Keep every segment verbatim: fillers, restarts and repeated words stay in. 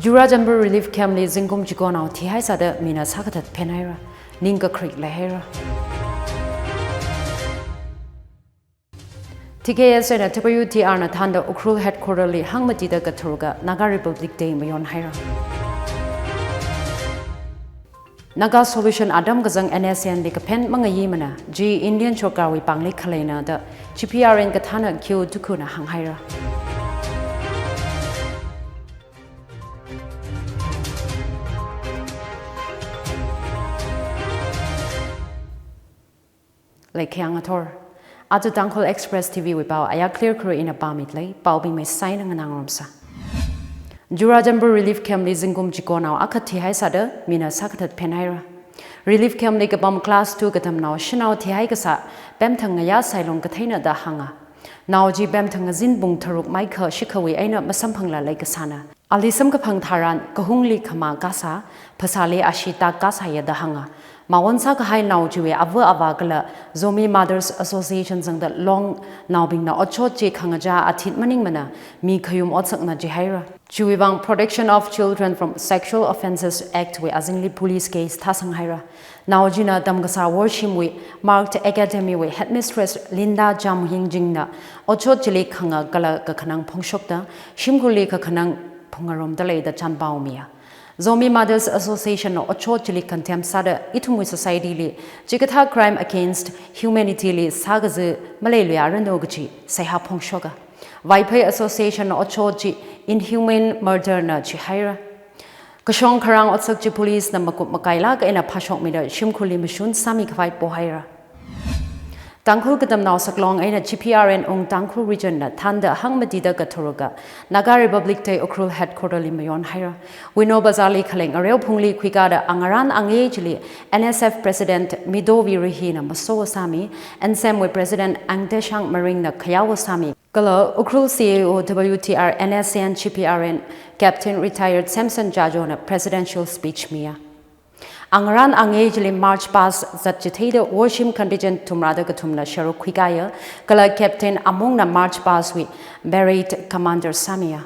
Churachandpur Relief Camp li zingkum chikonao thihaisāda mina sākathat phenhaira, ningkakrik leihaira. T K S eina W T R na thānda Ukhrul headquarter li hangmatida katharuka Naga Republic Day mayonhaira. Naga Solution atam kazang N S C N li kaphen mangayimana, chi Indian sorkarwui pāngli khaleina da G P R N kathāna Kyiu Tuku na hānghaira. Leikhiang athor. Aja Tangkhul Express T V wui pao aya clear kuru ina pāmit lei, paobing mei saina nganāngarumsa. Churachandpur Relief Camp li zingkum chikonao akha thihaisāda mina sākathat phenhaira. Relief Camp li kapam class two katamnao shanao thihai kasā Pemthang Ngayā Sailung katheina da hānga. Nao chi Pemthang ngazin pung tharuk maikha shikhawui eina masamphangla leikasāna. Ali samkaphang tharan kahungli khamā kasā, phasāli ashee tak kasāya da hānga. Mawon sākahai nao chiwui ava avā kala Zomi Mothers Association zangda longnaobingna otshot chi khangachā athit maningmana, mi khayum otsakna jihaira. Chiwui vang Protection of Children from Sexual Offences Act wui azingli police case thāsanghaira. Nao china tamkasā Worshimwui Marked Academy wui headmistress Linda Jamyingjing na otshot chili khanga kala kakhanang phongshokta, shimkhurli kakhanang phungarumda leida chānpaomiya. Zomi Mothers Association na otshot chili condemn sāda ithumwui society li chikathā crime against humanity li sākazi maleiluiaranu kaji seihā phongshoka. Vaiphei Association na otshot chi inhumane murder na jihaira. Kashong kharang otsak chi police na makup makailāk eina phāshokmida shimkhurli mashun sāmi khavai pohaira. Tangkhul Katamnao Saklong eina G P R N Ung Tangkhul Region na thānda hangmatida katharuka Naga Republic Day Ukhrul headquarter li mayonhaira. Wino Bazar li khalei ngareo phungli khuikāda angarān angayei chili N S F President Mido Virahi na maso sāmi, N S M wui President Angteshang Maring na khayao sāmi. Kala Ukhrul C A O W T R N S C N G P R N Captain Retired Samson Jajo na presidential speech miya. Angarān angayei chili march past zat chitheida Worshim contingent thumrāda kathumna sharuk khuikāya, kala Captain Among na march past wui parade commander sāmiya.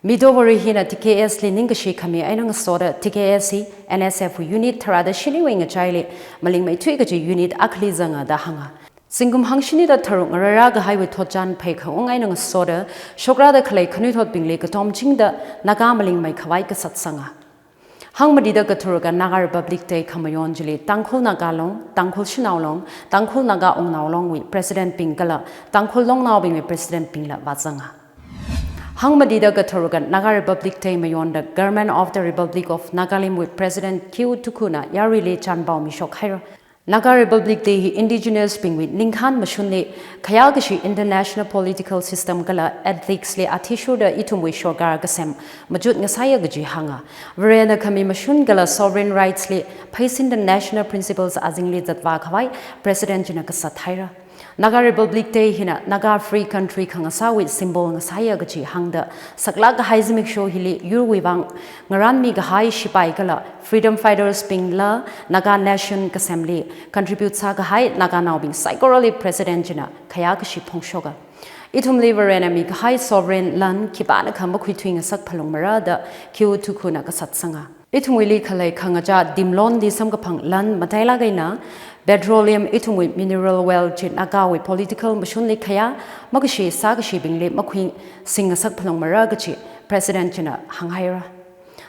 Mido Virahi na T K S li ningkashi khami eina ngasoda T K S hi N S F wui unit tharāda shiniwui ngachaili malingmeithui kaji unit akhali zanga da hānga. Zingkum hangshinida tharuk ngarāra kahaiwui thotchan pheikhaung eina ngasoda, shokrāda khalei khanuithotbingli katomchingda Naga malingmei khavai kasatsanga. Hangmatida katharuka Naga Republic Day khamayon chili Tangkhul Naga Long, Tangkhul Shanao Long, Tangkhul Naga Ungnao Long wui President bing kala Tangkhul Longnaobingwui President bingla vāzanga. Hangmatida katharuka Naga Republic Day mayonda Government of the Republic of Nagalim wui President Kyiu Tuku na yaruili chānpaomi shokhaira. Naga Republic Day hi indigenous bingwui ningkhān mashunli khayākashi international political system kala ethics li athishurda ithumwui sorkar kasem machut ngasāya kaji hānga. Varena khami mashun kala sovereign rights li pheisinda national principles azingli zatvā khavai President china kasat haira. Naga Republic Day hina Naga Free Country khangasāwui symbol ngasāya kaji hāngda, saklāk kahai zimiksho hili yurwui vang ngarānmi kahai shipai kala freedom fighters bingla Naga Nation kasemli contribute sākahai Naganaobing saikorali President china khayākashi phongshoka. Ithumli Varena mikahai sovereign lan khipānakha makhuithui ngasak phalungmara da Kyiu Tuku na kasatsanga. Ithumwuili khalei khangachā Dimlon li samkaphang lan matailāk eina petroleum ithumwui mineral wealth chi Nagawui political mashunli khayā makashi sākashibingli makhuising ngasak phalungmara kaji President china hānghaira.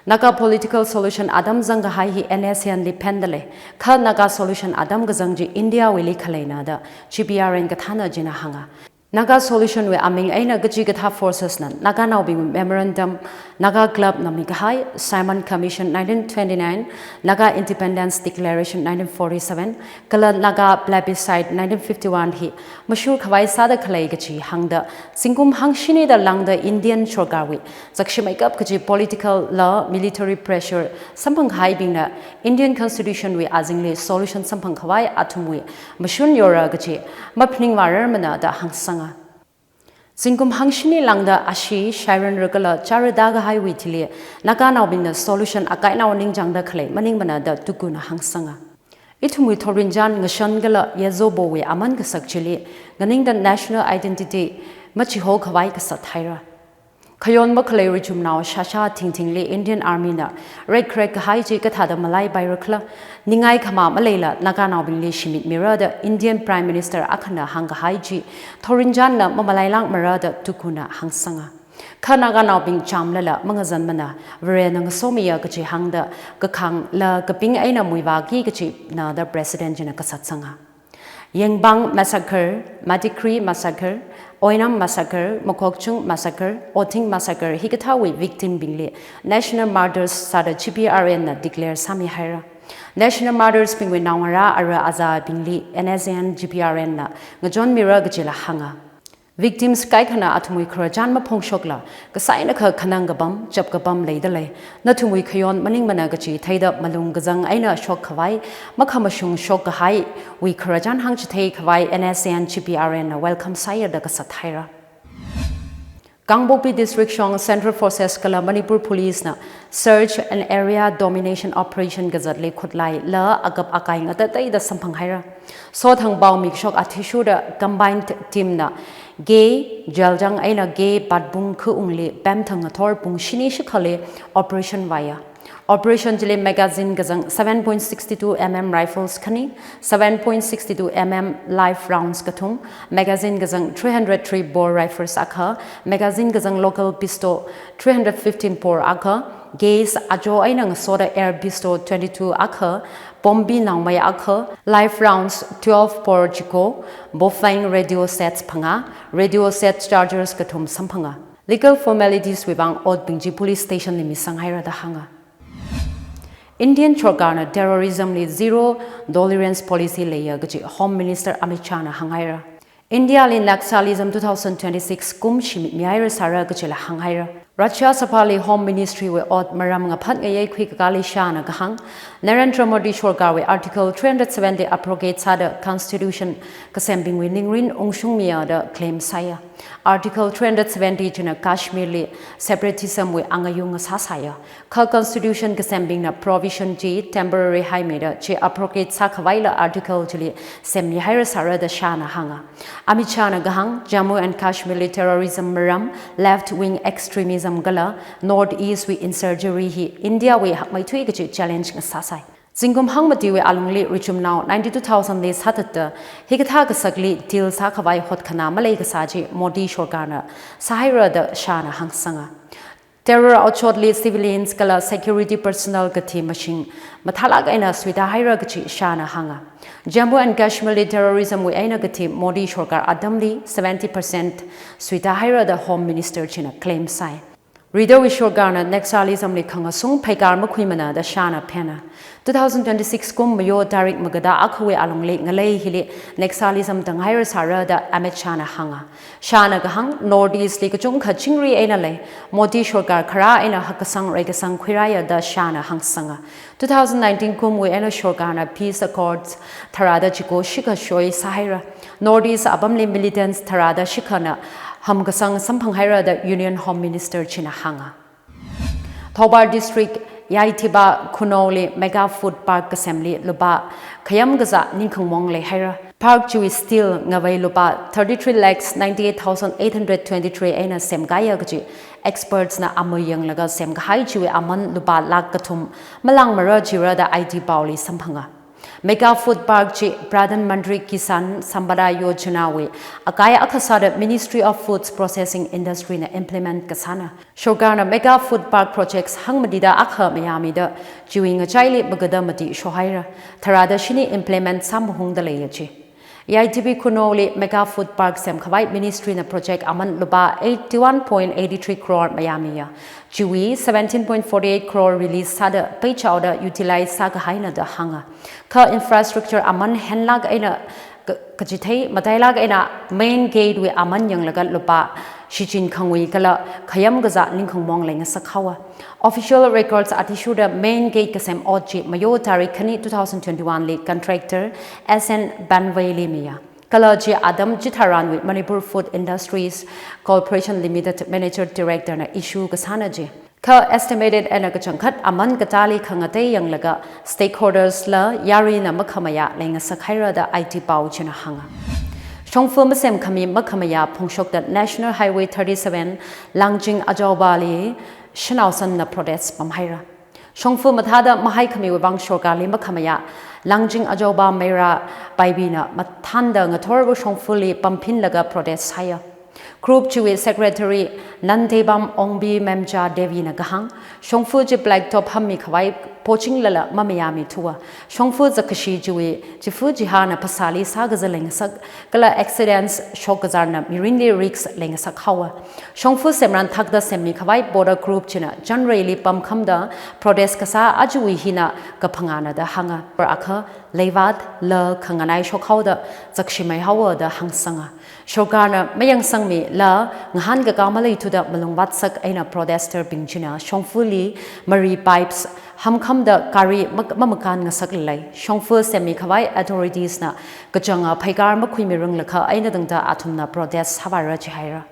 Naga political solution atam zangkahai hi N S C N li phenda lei, kha Naga solution atam kazang chi India wuili khaleina da G P R N kathāna china hānga. Naga solution wui aming eina kachikathā forces na Naganaobing memorandum, Naga Club na mikahai, Simon Commission nineteen twenty-nine, Naga Independence Declaration nineteen forty-seven, kala Naga Plebiscite nineteen fifty-one hi mashur khavai sāda khalei kaji hāngda, zingkum hangshinida lāngda Indian sorkarwui zakshimeikap kaji political la military pressure samphang kahaibingna Indian Constitution wui azingli solution samphang khavai athumwui mashun yora kaji maphaningvārarmana da hāngsanga. Zingkum hangshini lāngda ashee, shairanra kala chārada kahaiwui thili Naganaobingna solution akainao ningchāngda khalei maningmana da Tuku na hāngsanga. Ithumwui thorinchān ngashan kala yazobowui aman kasak chili nganingda national identity machiho khavai kasat haira. Khayon makhalei richumnao shāshā thingthingli Indian Army na rekrek kahai chi kathāda malaipaira khala, ningai khamā maleila Naganaobingli shimit mira da Indian Prime Minister akhana hāngkahai chi thorinchānna mamalailākmara da tukuna hāngsanga. Kha Naganaobing chāmlala mangazanmana, Varena ngasomiya kaji hāngda kakhangla kaping eina muivāki kajina da President china kasatsanga. Yengbang Massacre, Madikhri Massacre, Oinam Massacre, Mokokchung Massacre, Oting Massacre hikathāwui victim bingli National Martyrs sāda G P R N na declare sāmihaira. National Martyrs bingwui naongarā ara azābingli N S C N G P R N na ngachonmira kajila hānga. Victims kaikhana athumwui khararchan maphongshokla, kasānakha khanang kapam, chap kapam leidalei. Nathumwui khayon maningmana kaji theida malung kazang eina shokkhavai, makhamashung shokkahaiwui khararchan hāngchithei khavai N S C N G P R N na welcome sāya da kasat haira. Kangpokpi District shong Central Forces kala Manipur Police na Search and Area Domination Operation kazatli khutlaila akap akai ngatateida samphang haira. Sothang pao mikshok athishurda combined team na Ge Jaljang eina Ge Patbung khaungli pemthang ngathor pung shini shikhali operation vāya. Operation chili magazine kazang seven point six two M M rifles khani, seven point six two M M live rounds kathum, magazine kazang three hundred three bore rifles akha, magazine kazang local pistol three hundred fifteen bore akha, gas ajo eina ngasoda air pistol twenty-two akha, bombi nangmai akha, live rounds twelve bore chiko, bofang radio sets phangā, radio set chargers kathum samphanga. Legal formalities wui vang otbing chi police station li misang haira da hānga. Indian sorkarna terrorism li zero tolerance policy leiya kaji Home Minister Amit Shah na hānghaira. India li Naxalism two thousand twenty-six kum shimit mihaira sāra kajila hānghaira. Rajya Sabha li Home Ministry wui ot maram ngaphat ngayei khuikakāli Shah na kahāng, Narendra Modi sorkarwui Article three hundred seventy abrogate sāda Constitution kasembingwui ningrin ungshungmiya da claim sāya. Article three hundred seventy china Kashmir li separatism wui angayung ngasāsāya. Kha Constitution kasembingna provision chi temporary haimida chi abrogate sākhavaila article chili semmihaira sāra da Shah na hānga. Amit Shah na kahāng, Jammu and Kashmir li terrorism maram, left wing extremism kala North East wui insurgency hi India wui hakmeithui kaji challenge ngasāsai. Zingkum hangmatiwui alungli richumnao ninety-two thousand li sāthatda, hikathā kasakli deal sākhavai hotkhanā malei kasā chi Modi sorkarna sāhaira da Shah na hāngsanga. Terror otshotli civilians kala security personnel kathi mashing mathālāk eina suitāhaira kaji Shah na hānga. Jammu and Kashmir li terrorism wui eina kathi Modi sorkar atamli seventy percent suitāhaira da Home Minister china claim sāi. Ridawui sorkarna Naxalism li khangasung pheikar makhuimana da Shah na phena. Two thousand twenty-six kum Mayo tarik magada akhawui alungli ngalei hili Naxalism tānghaira sāra da Amit Shah na hānga. Shah na kahāng, North East li kachungkha chingri eina lei, Modi sorkar kharā eina hakkasang reikasang khuirāya da Shah na hāngsanga. Two thousand nineteen kumwui eina sorkarna peace accords tharāda chiko shikha shoi sāhaira. North East apamli militants tharāda shikhana hamkasang samphanghaira da Union Home Minister china hānga. Thoubal District Yaithiba Khunou li Mega Food Park kasemli lupā khayam kazā ningkhangmong leihaira. Park chiwui steel ngavei lupā thirty-three lakhs ninety-eight thousand eight hundred twenty-three eina semkāya kaji experts na amui yanglaga semkahai chiwui aman lupā lakh kathum malāngmara jira da I T paoli samphanga. Mega Food Park chi Pradhan Mantri Kisan Sampada Yojana wui akai akha sāda Ministry of Foods Processing Industry na implement kasāna. Sorkarna Mega Food Park projects hangmatida akha mayāmida chiwui ngachaili magada mati shohaira. Tharāda shini implement sāmahungda leiya chi. Yaithiba Khunou li Mega Food Park semkhavai Ministry na project aman lupā eighty-one point eighty-three crore mayāmiya. Chiwui seventeen point forty-eight crore release sāda peichaoda utilize sākahaina da hānga. Kha infrastructure aman henlāk eina ka-, kachithei matailāk eina main gate wui aman yanglaga lupā shichin khangui kala khayam kazā ningkhangmong leingasakhaowa. Official records athishurda main gate kasem ot chi Mayo tarik khani two thousand twenty-one li contractor S N Banvei li miya. Kala chi atam chitharanwui Manipur Food Industries Corporation Limited Manager Director na issue kasāna chi. Kha estimated eina kachangkhat aman katāli khangatei yanglaga stakeholders la yarina makhamayā leingasakhaira da I T pao china hānga. Shongfa masemkhami makhamayā phongshokta National Highway thirty-seven Langjing Achaobali shanao sanna protest pamhaira. Shongfa mathāda mahaikhamiwui vang sorkarli makhamayā Langjing Achaoba Meira Paibina mathānda ngathorva shongfali pamphinlaga protest sāya. Group chiwui secretary Nandeibam Ongbi Memcha Devina kahāng, shongfa chi blacktop hammikhavai pochinglala mamayāmithuwa. Shongfa zakkashi chiwui chifa chihāna phasāli sākazā leingasak, kala accidents shokkazarna mirinli risk leingasak haowa. Shongfa semran thakta semmikhavai Boda group china Chanreili pamkhamda protest kasā ajawui hina kaphangāna da hānga. Par akha leivat la khanganai shokhaoda zakshimei haowa da hāngsanga. Sorkarna mayangsangmila ngahānkakā maleithuda malungvatsak eina protester bing china shongfali mari pipes hamkhamda gari mak-, mamakān ngasak lei. Shongfa semmikhavai authorities na kachanga phaikar makhuimiranglakha eina tangda athumna protest sāvāra jihaira.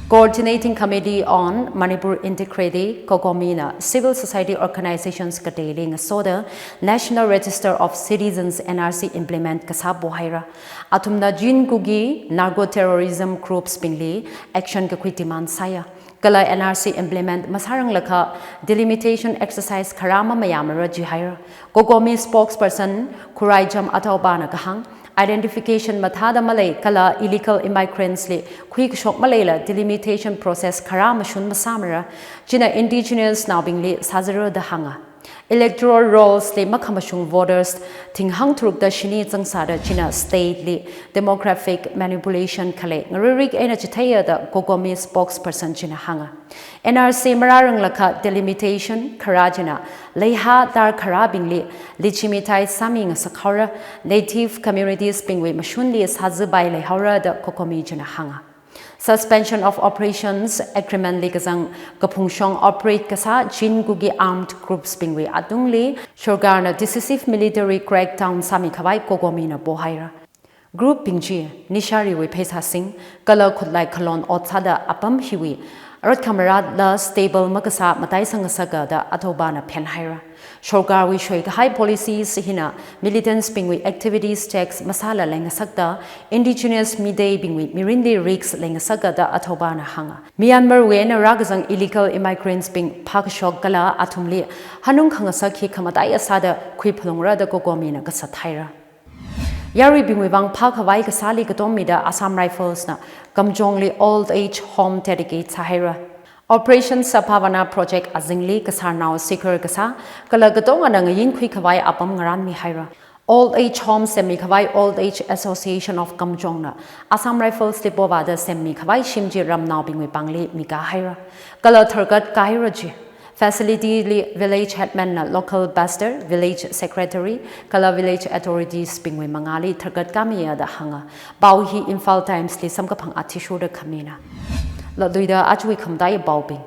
Coordinating Committee on Manipur Integrity, COCOMI na civil society organizations kateili ngasoda National Register of Citizens, N R C, implement kasā pohaira. Athumna Chin Kuki narco terrorism groups bingli action kakhui demand sāya. Kala N R C implement masāranglakha delimitation exercise kharā mamayāmara jihaira. COCOMI spokesperson Khuraijam Athawbana kahāng, identification mathāda malei kala illegal immigrants li khuikashok maleila delimitation process kharā mashun masāmara. China indigenous naobingli sāzara da hānga. Electoral rolls li makhamashung voters thing hangtharukda shini zangsāda china state li demographic manipulation khalei ngaririk eina chitheiya da COCOMI spokesperson china hānga. N R C marāranglakha delimitation kharā china leihā tarkharābingli legitimize sāmingasak haora, native communities bingwui mashunli sāzapai leihaora da COCOMI china hānga. Suspension of Operations Agreement li kazang kaphungshong operate kasā Chin Kuki armed groups bingwui atungli sorkarna decisive military crackdown sāmikhavai COCOMI na pohaira. Group bing chi nishariwui pheisā sing kala khutlai khalon ot sāda apam hiwui ratkhamarātla stable makasā matai sangasaka da Athawbana phenhaira. Sorkarwui shoikahai policies hina militants bingwui activities checks masāla leingasakta, indigenous Meitei bingwui mirinli risk leingasaka da Athawbana hānga. Myanmar wui eina rākazang illegal immigrants bing phākashok kala athumli hanung khangasak hi khamataiya sāda khuiphalungra da COCOMI na kasat haira. Yaruibingwui vang phākhavai kasāli katommida Assam Rifles na Kamjong li old age home dedicate sāhaira. Operation Sabhavana project azingli kasarnao sikar kasā kala katongana ngayinkhuikhavai apam ngarānmihaira. Old age home semmikhavai Old Age Association of Kamjong na Assam Rifles li povāda semmikhavai shim chi ramnaobingwui pāngli mikā haira. Kala tharkat kāhaira ji. Facility li village headman na local pastor, village secretary, kala village authorities bingwui mangāli tharkat kāmiya da hānga. Pao hi Imphal Times li samkaphang athishurda khamina. Latluida ajawui khamataiya paobing.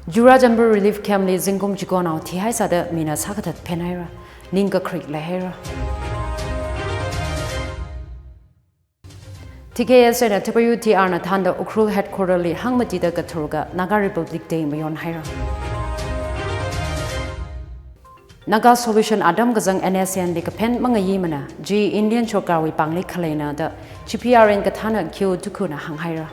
Churachandpur Relief Camp li zingkum chikonao thihaisāda mina sākathat phenhaira. Ning kakharik leihaira. T K S eina W T R na thānda Ukhrul headquarter li hangmatida katharuka Naga Republic Day mayonhaira. Naga Solution atam kazang N S C N li kaphen mangayimana, chi Indian sorkarwui pāngli khaleina da G P R N kathāna Q Tuku na hānghaira.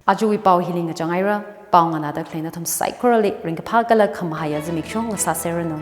Ajawui pao hili ngachanghaira, pao nganāda khalei nathum saikorali ringkaphā kala khamahaiya zimiksho ngasāseranu.